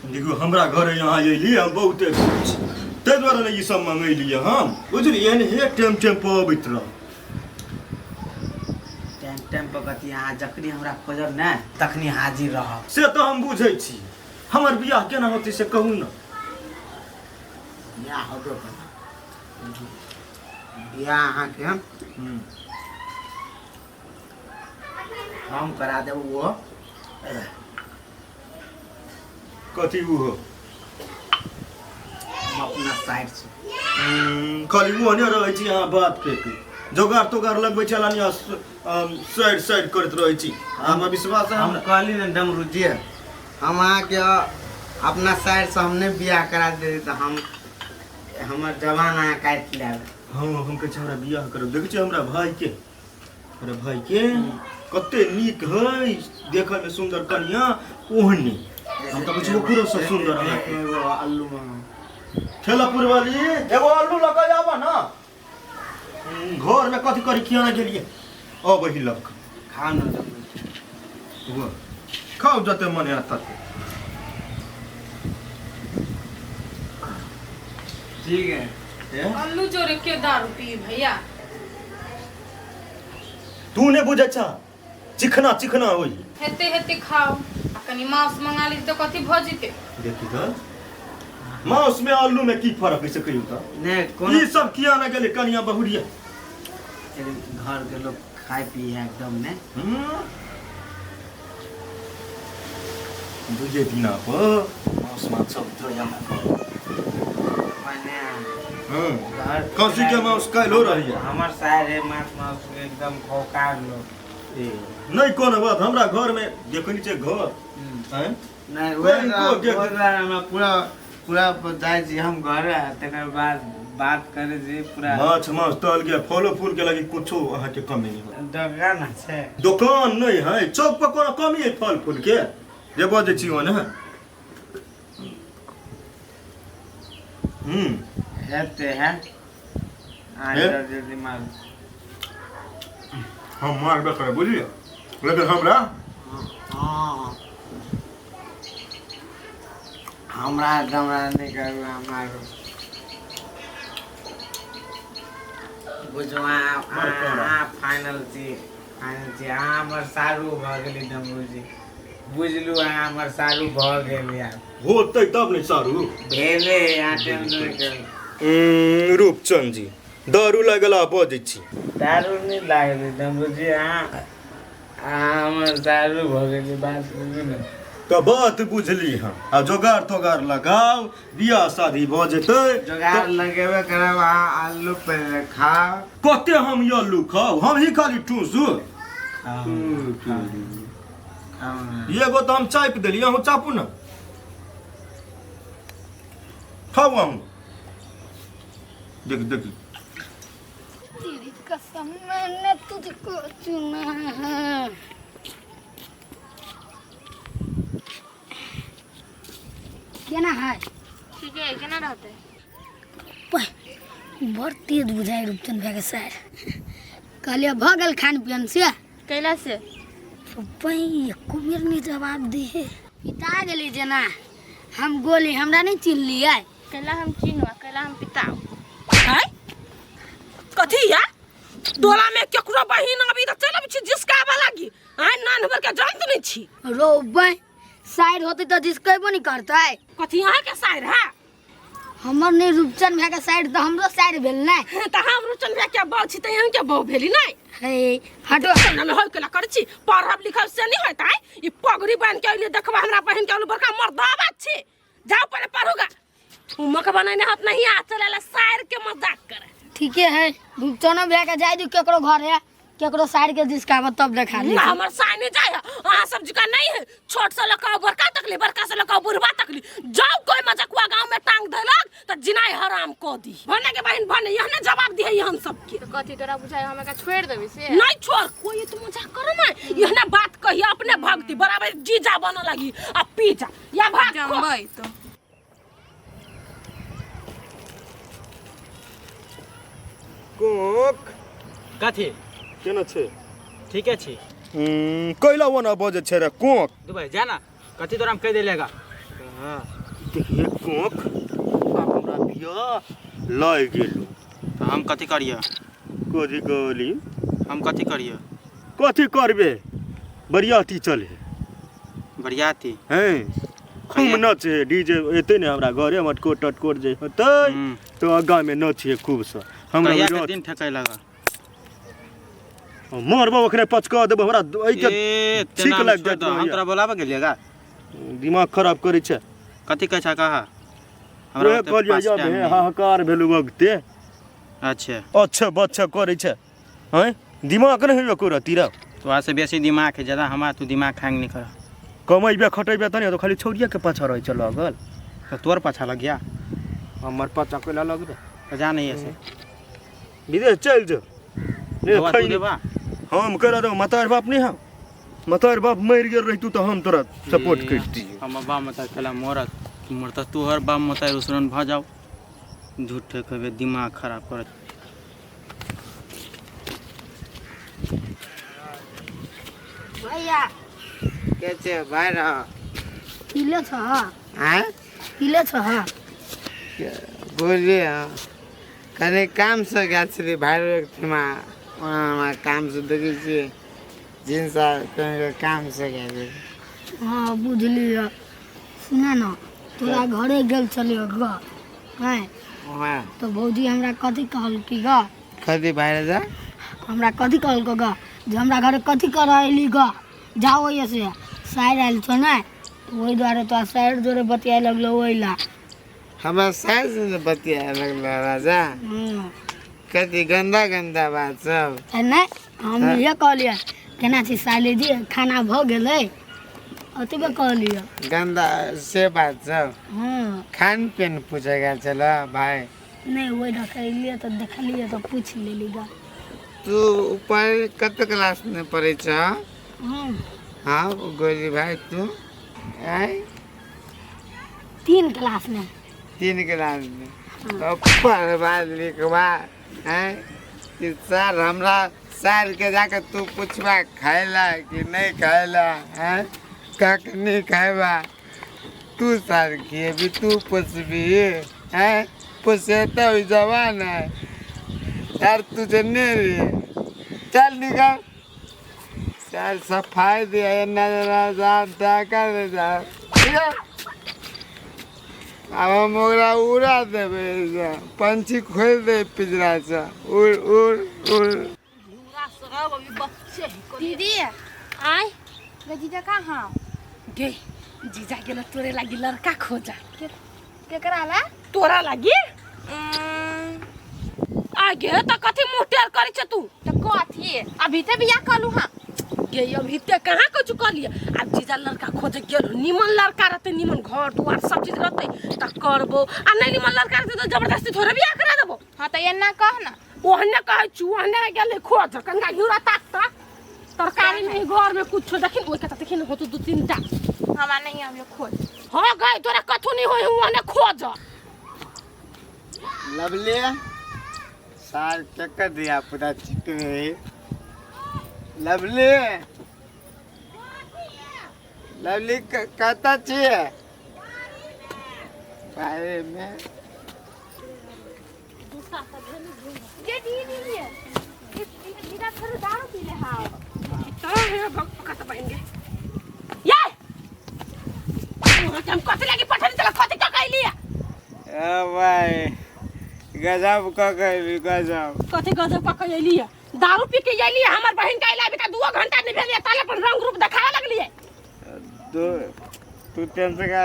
देखियौ हमरा घर यहाँ अयली हम बहुते खुश छी ताहि दुआरे ने ई सब मंगेलियै हम बुझलियै एनाहिए टाइम टाइम पर अबैत रहब। टाइम टाइम पर कथी, अहाँ जखनी हमरा खोजब ने तखनी हाजिर रहब। से तऽ हम बुझै छी। हमर बियाह केना होतै से कहू ने। बियाह होबे करत। बियाह अहाँके हम करा देब। वो कथी उहो? हम अपना साइड से। खाली ओहने रहै छी अहाँ बात फेक जोगार तोगार लगबै छल, साइड साइड करैत रहै छी। हमरा विश्वास है हम हमरा। कहली ने डमरू जी, हम अहाँके अपना साइड से हम नहि बियाह करा देली तऽ हम हमर जवान अहाँ काटि लेब। हँ, हम कहै छी हमरा बियाह करब। देखै छी हमरा भाइके, हमरा भाइके कते नीक है देखैमे, सुन्दर कनिया ओहने। हम तऽ कहै छी ओकरो से सुन्दर अहाँके। एगो आलू मंगाउ। ठेलापुर वाली, एगो आलू लऽ कऽ आबऽ ने। घरमे कथी करी किया ने गेलियै अबै ही लग। खा न डमरू। हुआ खाउ जते मन हैत तते। ठीक है। ए? अल्लू जोरे के दारू पी भैया? तू नहि बुझै छ, चिखना चिखना होई। हेते हेते खाओ आ कनी मांस मंगा ली तऽ कथी भऽ जेतै? देखी तऽ मांस में आलू में की फर्क है से कहियो तऽ। नहि कोनो। ई सब किया ने गेलै कनिया बहुरिया? घर के लोग खाय पी है एकदम ने। दुइये दिना पर मांस माछ सब उतरैया। माने हँ घर खस्सी के मांस काल्हिो रहैया। हमर सार है माछ मांस के एकदम खौकार लोग। ए, नहि कोनो बात, हमरा घर में देखै नहि छै घर आँय? नहीं कोई वही इनको देख- हमरा पूरा पूरा जाइ छी हम घर, तकर बाद बात करे छी पूरा। माछ माछ तल के फलो फूल के लगी कुछो अहाँके कमी नहि होत। दोकान छै? दोकान नहि है, चौक पर कोनो कमी है फल फूल के जे बजै छी ओने। हेते है अहाँ। हे? जल्दी जल्दी मारू। हम मारबे करब बुझलियै, लेकिन हमरा हँ, हमरा हमरा नहि करू, मारू बुझू अहाँ फाइनल छी, फाइनल छी। अहाँ हमर सारू भऽ गेली डमरू जी, बुझलू? अहाँ हमर सारू भऽ गेली आब। होतै तब नहि सारू। भेले, अहाँ टेंशन नहि करू। रूपचंद जी, दारू लगला बजै छी। दारू नहि लागलै डमरू जी, अहाँ अहाँ हमर दारू भऽ गेली, बात बुझू ने। तऽ बात बुझली हम। आ जोगार तोगार लगाउ, बियाह शादी भऽ जेतै। जोगाड़ लगेबे करब, अहाँ आलू पहिले खाउ। कते हम ई आलू खाउ? हम ही खाली ठूसू। खाउ, खाउ ने। एगो तऽ हम चापि देली, अहूँ चापू ने, खाउ अहूँ। देख देख। तेरी कसम मैंने तुझको चुना है। केना है? ठीके है, केना रहतै? बड़ तेज बुझाइ रूपचंद भाई के सर। कहलिए भऽ गेल खान पियन से? कैला से? पै एको बेर नहीं जवाब दे है। पिता गेली जेना हम गोली, हमरा नहीं चिन्हलियै? कैला हम चिन्हू आ कैला हम पिताऊ? है कथी या टोला में केकरो बहिन अभी तऽ चल अबै छी जिसकाबऽ लागी। आइ नान भर के जानत नहीं छी। रोबै साइड होते तऽ जिसकेबो नहीं करतै। कथी अहाँ के साइड है? हमर नहीं, रूपचंद भाई के साइड तऽ हमरो साइड भेल ने। तऽ हम रूपचंद भैया के बहू छी तऽ अहाँ के बहू भेली नहीं? हे हटो। में होय केला करै छी, पढ़ब लिखब से नहीं होइत। आइ ई पगड़ी बान्हि के अइली, देखबा हमरा बहिन के बड़का मर्दाबा छी। जाओ पहले पढ़ूगा, उमक बनैने होत नहीं आ चलेला साइड के मजाक करे। ठीके है, रूपचंद भैया के जाय दू केकरो घर है, केकरो साइड के जिसकाबत तब देखा ली। ना हमर साइ नहीं जाय है, अहाँ सब जका नहीं है। छोट से लका बड़का तकली, बड़का से लका बुढ़वा तकली। जाओ कोई मजकुआ गांव में टांग देलक त जिनाई हराम को दी। भने के बहिन भने, यहने जवाब दिहे हम सबके। तो कथी तोरा बुझाय हम एकरा छोड़ देबी से? नहीं छोड़, कोई तो मजाक करे ना, यहने बात कही अपने भक्ति बराबर जीजा बन लगी आ पी जा या भाग खो। जमबै तो कोक। कथी? केना छै? ठीके छी। कैला ओना बजै छै रे कोक? दुबई जा ना, कथी तोरा हम कहि देलेगा? हाँ देखिए कोख आब हमरा बियाह लय गेलू। तो हम कथी करिए? कथी कहली? हम कथी करिए? कथी करबे, बरियाती चले। बरियाती? हैं, खूब नचे डीजे एते ने हमरा घरे मटकोर टटकोर जे होतै तो आगा में नचे खूब से। हमरा कहिया के दिन ठकै लगा? मरबो ओकरे पचका देबो हमरा एहि के ठीक लग जात। हम तोरा बोलाबे गेलियै गा, दिमाग खराब करै छै। कथी कहै छै कहा? हमरा कहलियै जब हाहाकार भेलु वक्ते। अच्छा अच्छा बच्चा करै छै। हैं, दिमाग नहि होइयो कोरा तीरा। तोरा से बेसी दिमाग है ज्यादा हमरा, तू दिमाग खांग नहीं कर। कमैबे खटैबे त नहीं तो खाली छौरिया के पाछा रहै छै लगल। तो तोर पाछा लग गया? हमर पाछा कोला लगबे तो जा नहीं ऐसे विदेश चल जो। नहीं देबा हम करा दो, मतार बाप नहीं हम, मतार बाप मर गेल रहितु तो हम तोरा सपोर्ट करती। हम बाप मतार कला मरत मरत तोहर बाप मतार उसरन भ जाओ। झूठे कहबे दिमाग खराब करत। भैया के छे भाई रह पीले छ? हां पीले छ? हां बोलिए। कने काम से गेल छली भाई मा काम से देखै छियै जींस कने काम से गेल। हां बुझलियै। सुना ना, तोरा घरे गेल छलियै ग। हैं हां तो भौजी हमरा कथी कहलकी ग? कथी भाई जा? हमरा कथी कहलको ग जे हमरा घरे कथी कर अयली ग, जाओ ऐसे साइड आयल छौ ने, ओहि दुआरे तोरा साइड जोरे बतियाए लगलो ओहि ला। हमरा साइड से बतियाए लगलो राजा? कथी गंदा गंदा बात सब? नहीं हम इहे कहलियै केना छी साली जी, खाना भऽ गेलै, ओतबे कहलियै। गंदा से बात सब? हाँ। खान पीन पूछे गेल छल भाई? नहीं ओहि देखलियै तऽ देखलियै तऽ पूछि लेली ग। तू ऊपर कत क्लास में पढ़ै छ? हाँ गोली भाई तू आय 3 क्लास में। 3 क्लास में तो पढ़वा लिखवा हैं कि सर हमरा सर के जाके तू पूछबा खाइला कि नहीं खाइला, हैं कखनी खाइबा, तू सर खिएबी तू पूछबी, हैं पूछे तो जवान है सर तुझे नहीं रे। चल निकल सर, सफाई दिया अब हम ओकरा उड़ा देबै, पंछी खोलि दे पिंजरा से, उड़ उड़ उड़। दीदी आय जीजा कहाँ गे? जीजा गेल तोरे लागी लड़का खोजा। केकरा ला? तोरा लागी। आगे त कथी मुँह टेढ़ करै छ तू? त कथी अभी ते बियाह कलू? हां गे अभी ते कहाँ कुछ कहलिए। आब जीजा लड़का खोजे गेल, निमन लड़का रहते, निमन घर दुआर सब चीज रहते त करबो, आ नहीं निमन लड़का रहते त जबरदस्ती थोड़े बियाह करा देबो। हां त एना कह ना। ओहने कहै छु, ओहने गेलै खोज, कनका घिउरा ताक ताक तरकारी नहीं घर में कुछ देखिन, ओइ के त देखिन होतो 2-3 टा। हमरा नहीं आबियो खोज। हां गई तोरा कथु नहीं होई, ओहने खोज। लवली सार चक्कर दिया पूरा चिकने। लवली लवली कतऽ छियै? बाहरे में। गे दीदी जीजा थोड़ा दारू पी ले। हां तो हे भग कत बहन गे ये हम कथि लागी पठनी चला कथि क कैली? ए भाई गजब क कैली, गजब। कथि गजब क कैली? दारू पी के अइली हमर बहन के अइला अभी का 2 घंटा नहीं भेलिए ताले पर रंग रूप देखावे लगलिए। तू टेंशन का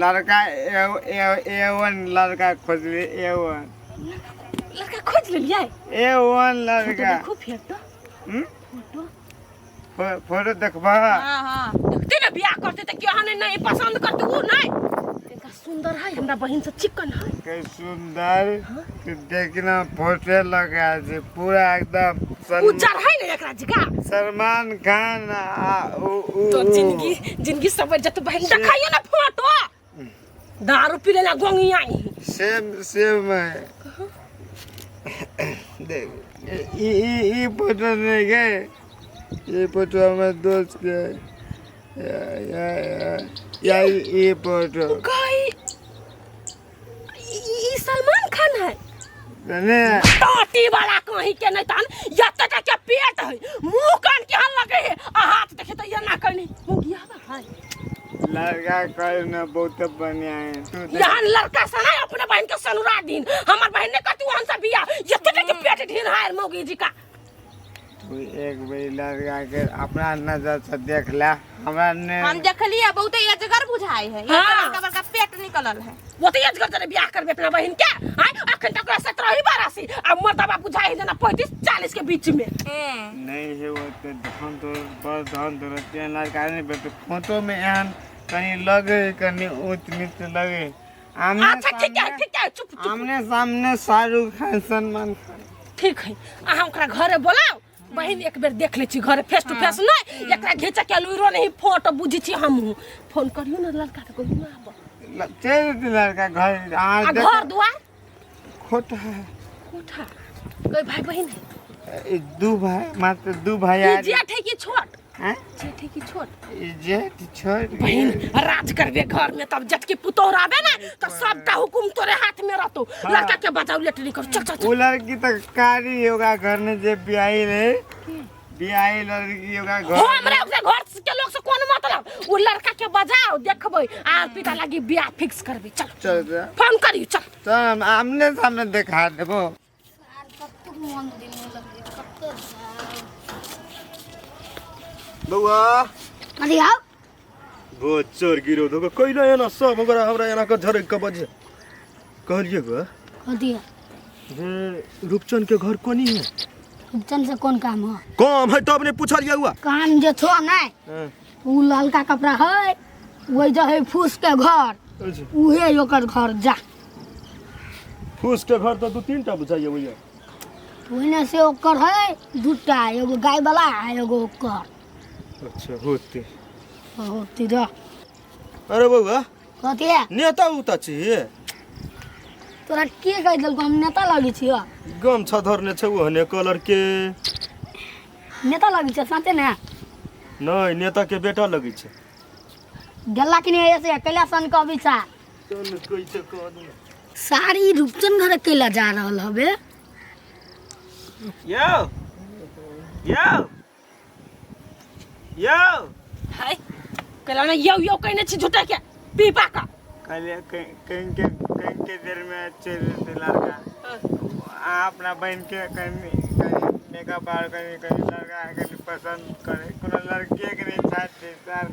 लड़का ए1 लड़का खोजली, ए1 लड़का खोज लेलिए, ए1 लड़का। देखो फिर तो फोटो फोटो देखबा। हां हां देखते ना बियाह करते त क्यों हने नहीं पसंद करते उ नहीं। इनका सुंदर है हमरा बहन से चिकन है। के सुंदर कि देखना फोटो लगा जे पूरा एकदम उज्जर है ना एकरा जिका सलमान खान आ उ तो जिंदगी जिंदगी सब जत बहन देखाइयो ना फोटो। दारू पी लेला गोंगी आई सेम सेम है। देख ई ई ई फोटो नहीं गए, ये फोटो हमारे दोस्त के या या या या ये फोटो गए ने टाटी वाला कहीं के नहीं तहन एते टा के पेट है मुंह कान केहन लगे है आ हाथ देखे तो एना कनी मुगिया है। लड़का कर न बहुत बढ़िया है तू देख। यहाँ लड़का सना अपने बहन के सनुरा दिन हमर बहन ने कतू हम सब बिया एते टा के पेट ढीर है मौगी जी का। तू एक बेर लड़का के अपना नजर से देख ले हमरा ने हम देखलिए बहुत अजगर बुझाई है। हाँ। बड़का बड़का पेट निकलल है। वो तो अजगर जरे बियाह करबे अपना बहन के आय अखन तक ओकरा 17 ही बरस है आ मर्दबा बुझाई है जेना 35-40 के बीच में। नहीं है वो तो धन तो बड़ धन दौलत के लड़का नहीं बेटे फोटो में एहन कहीं लगे कहीं ऊंच नीच लगे। आमने अच्छा ठीक है सामने ठीक है चुप चुप। आमने सामने शाहरुख खान सलमान खान। ठीक है अहाँ ओकरा घरे बोलाओ बहन एक बेर देख ले छी घरे फेस टू फेस नहीं एकरा घींचे के लुइरो नहीं फोटो बुझी छी हमहूँ। फोन करियो ना लड़का के कहू ना आब। चलि जेतै लड़का घर अहाँ आ देख घर दुआर खोटा है। कोठा कोई भाई बहन है? ई दू भाई मात्र दू भाई ई आर जेठ है कि छोट? हैं? जेठ है कि छोट? ई जेठ छोट बहन राज करबे घर में तब जेठ की पुतोह रहबे ना तो सबटा हुकुम तोरे हाथ में रहतो। लड़का के बजाऊ लेट नहीं कर चल चल चल। उ लड़की तो कारी है, ओकरा घर में जे बियाही रहे बियाही लड़की ओकरा घर हो हमरा ओकरा घर के लोग से कोन मतलब उ लड़का के बजाओ देखबै आ पिता लागी बियाह फिक्स करबे। चल चल जा। फोन करियो चल। चल हम आमने सामने देखा देबो। आर कतेक मन दिन लगे कतेक। बौआ अरे आओ बच्चर गिरो धोके कैला एना सब ओकरा हमरा एना के झरक के बजे कहलिए गो कथी है? जे रूपचंद के घर कोनी है? रूपचंद से कौन काम हो? काम है तब ने पूछलिए हुआ। काम जे छो नहीं उ ललका कपड़ा है वही जो है फूस के घर उहे ओकर घर जा। फूस के घर तो दू तीन टा बुझाइए भैया। ओहिने से ओकर है दूटा एगो गाय वाला आ एगो ओकर। अच्छा होते होती रह। अरे बौआ कथी है? नेता उता छी तोरा के कहि देलको हम नेता लगै छियो? गमछा धरने छै ओहने कलर के। नेता लगै छै साँचे ने? नहीं नेता के बेटा लगै छै। गेला कि नहीं ऐसे कैला सन के अभी सा चल कैसे कह दे। सारी रूपचंद घर कैला जा रहल हबे। यो यो यो हाय कैला ना यो यो कहने छी झूठा के पीपा का। कहलिए कहीं के देर में चलि जेतै लड़का अहाँ अपना बहन के कहीं कहीं मेकअप आर कहीं कहीं लड़का कहीं पसंद करे कोनो लड़किए के नहीं छाटतै सर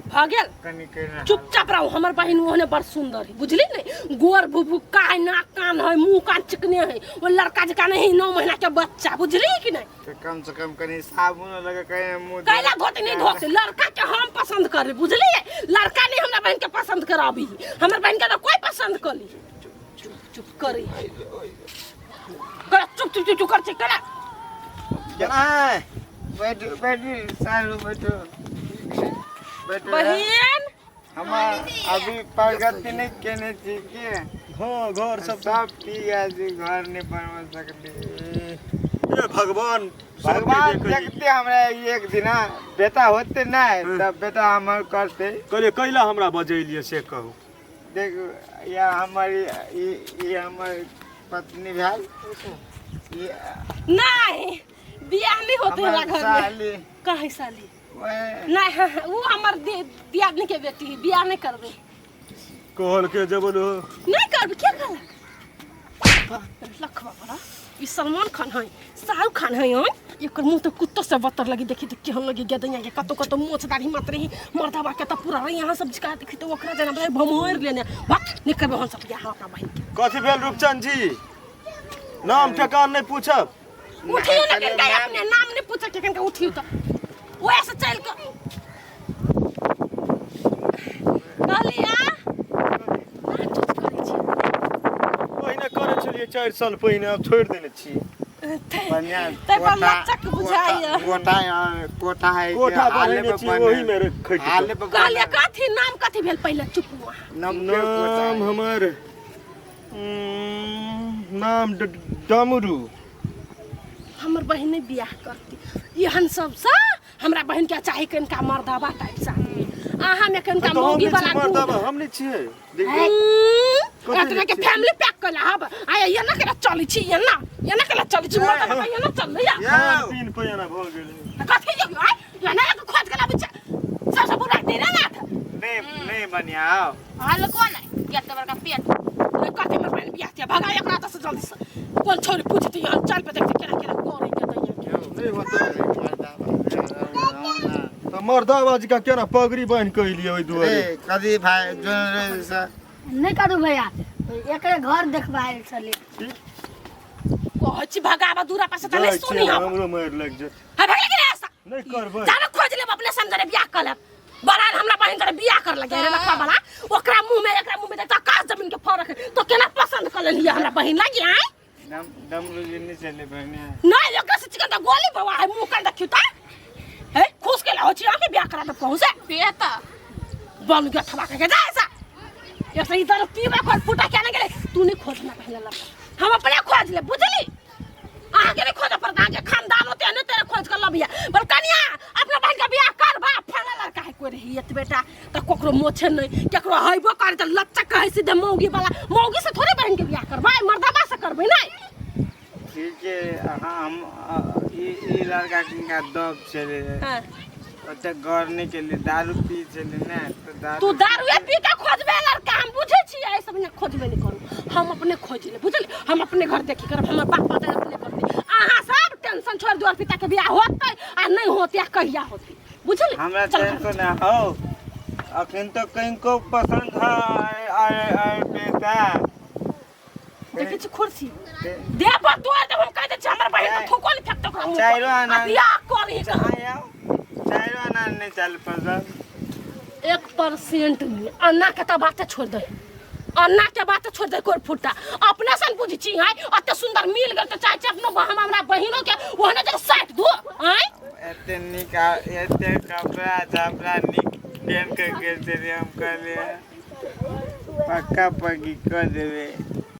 भऽ गेल कनी कहीं चुपचाप रहो। हमर बहिन ओहने बड़ सुंदर है बुझली नहीं गोर भुभुक्का है नाक कान है मुंह कान चिकने है वो लड़का जका नहीं 9 महीना के बच्चा बुझली कि नहीं? तो कम से कम कनी साबुन लगा कहीं मुंह कैला धोते नहीं धोते लड़का के हम पसंद करे बुझली लड़का नहीं हमरा बहन के पसंद कराबी हमर बहन के तो कोई पसंद कर ली। चुप चुप चुप करी कर चुप चुप चुप कर करा केना बैठू बैठू सारू बैठू बैठू। बहन हम अभी प्रगति नहीं केने छी के हां घर सब सब पी गया छी घर नहीं बनवा सकली। ए भगवान भगवान देखते हमरा एक दिना बेटा होते नहीं तब बेटा हमर करते। कहलिए कैला हमरा बजैलिए से कहू। देख या हमारी ये हमर पत्नी भेल ये नहीं बियाह नहीं होते हमरा घर में। कहे साली नहीं हाँ वो हमर दियादनी के बेटी है बियाह नहीं करबे। कहल के जबल नहीं करबे क्या कहलक लखवा बड़ा ई सलमान खान है शाहरुख खान है एकर मुंह तो कुत्तो से बदतर लगी देखी तो केहन लगी गदैया के कतो कतो मोछ दाढ़ी मात्र ही मर्दबा के त पूरा रही यहाँ सब झिका देखी तो ओकरा जना भाई भमोर लेने भक नहीं करबे हम सब बियाह अपना बहन के। कथी भेल रूपचंद जी? नाम ठेकान नहीं पूछब? उठियो ना किनका अपने नाम नहीं पूछब किनका उठियो तो ओए से चल के कहलिया ना चुप करै छी। पहिने करै छलियै 4 साल पहिने आब छोड़ि देने छी। बढ़िया तै पर लचक बुझाइया। कोठा कोठा है कोठा बनेने छी ओही में खटि। कहलिया कथी नाम कथी भेल पहिले चुप हुआ। नाम हमर नाम डमरू। हमर बहन ने बियाह करती एहन सब से हमरा बहन के चाही कनका मर्दाबा टाइप से आदमी। अहाँ में कनका मौगी वाला मर्दाबा हम नहीं छियै। एतना के फैमिली पैक कर हब आ ये ना केला चली छी ये ना ये ना केला चली छी मर्द ये ना चल या खान पीन पे एना भऽ गेलै। कथी जो आ ये ना के खोज के लाबै छै सबसे बुरा तेरे ना था। नहीं नहीं बनिया आओ। हल कोन है एते बड़का पेट नहीं कथी में बहन बियाह तिया भगा एकरा तऽ से जल्दी से कोन छोरी पूछती यहाँ चल पे देखते केना केना करे के दैया। नहीं होतै तऽ मर्दाबाजी का केना पगड़ी बान्हि कऽ एलियै ओहि दुआरे। ए कथी भाई जोन रे से नहि करू भैया, एकरे घर देखबा आयल छलै। कहै छी भगाबा दूरा पर से तऽ नहीं जाइ छियै, सुनी हम। हमरो मारि लागि जेतै। है भगले कि नहीं ऐसा? नहि करबै। जानो खोज लेब अपने समझने बियाह कर लेब। बड़ा हमरा बहिन तोरे बियाह कर लगे रे लखवा बड़ा ओकरा मुंह में एकरा मुंह में देखता आकाश जमीन के फर्क है तो केना पसंद कर लेलिए हमरा बहिन लागी आय। दम डमरू जी नहीं चले बनिया। नहीं ओकरा से चिकन त गोली बवा है मुंह कर देखियो ता हे खुश के हो छी आके बियाह करा दे कहू से पेट बन गया थवा के जा ऐसा एक से इधर पीबे कर फुटा के ना गेले तू नहीं खोजना पहले लड़का हम अपने खोज ले बुझली। आगे नहीं खोज पर आगे खानदान होते हैं तेरे खोज कर लबिया बोल कनिया अपना बहन का बियाह कर बा फला लड़का है कोई रही एत बेटा त ककरो मोछे नहीं केकरो हइबो करे त लच्चक है सीधे मौगी वाला मौगी से थोड़े बहन के बियाह करबै मर्दाबा से करबै नहीं। ठीक है हाँ हम ई लड़का किनका दब चले हां ओते घर नहीं के लिए दारू पी चले ना तो दारू तू दारू पी के खोजबे लड़का हम बुझे छी ऐ सब ना खोजबे नहीं करू हम अपने खोज ले बुझली हम अपने घर देखी करब हमर बाप माता अपने घर दे अहाँ सब टेंशन छोड़ दो पिता के बियाह होतै आ नहीं होतै आ कहिया होतै बुझली। हमरा चल घर। टेंशन ना हो अखन तो कहीं को पसंद है आए आए बेटा देखै छी कुर्सी दे पर तोड़ देब हम कह दै छी हमर बहिन के थूको नहीं फेंकतै ओकरा मुँह पर। चाइरो आना। आ बियाह करही के हम। आयो चाइरो आना नहीं चल पसंद 1% नहीं अन्ना के तो बाते छोड़ दे अन्ना के बात छोड़ दे कोई फुटा अपने सन बुझी छी है अते सुंदर मिल गेल त चाहे छी अपनो हम हमरा बहिनो के ओहने जगह साट दो आय। एते नीक एते कपड़ा झपड़ा नीक पहन के गेल छलियै हम कहलियै पक्का पक्की कऽ देबै।